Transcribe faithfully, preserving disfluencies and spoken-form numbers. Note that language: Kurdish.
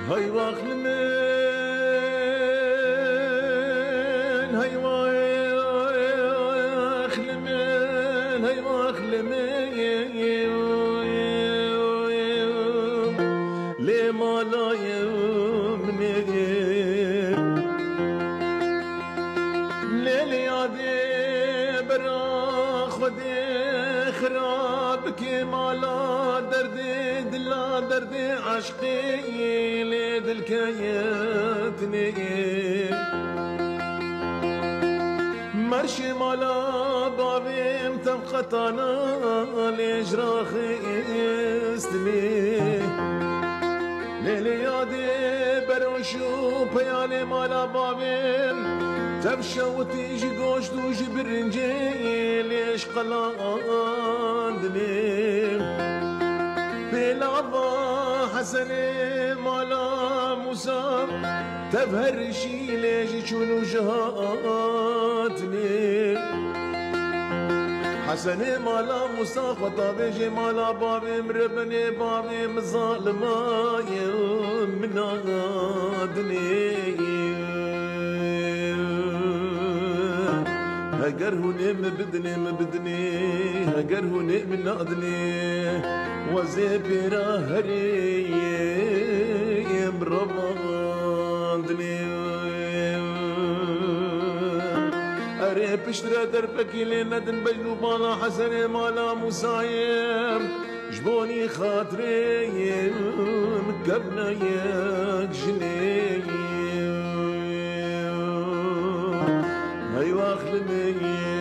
Hey waxli min, hey waxli min, hey waxli min. Lê mala ye min ê. Lê lê yadê bera Xwedê xira bike mala derdê dila derdê eşqê lê dilkeye tinê. Merşê mala bavêm tev qetana lê ji ra xistinê. Lê lê yadê beroş û peyalê mala bavêm tev şewitî ji goşt û ji birincê lê ji qelandinê. Pêlava Hesenê mala Mûsa tev herişî lê ji çûn û ji hatinê. Hesenê mala Mûsa xwe tavêjê mala bavê min re benê bavê min zalima ye min nadinê. Heger hûn ê min bidinê, min bidinê, heger hûn ê min nadinê, wezê pêra herê yê min revandinê. Erê piştre derfekî lê nedin bejn û bala Hesenê mala Mûsayê. Ji bo nî xatirê min kevne yek jinê. Hey waxlê min.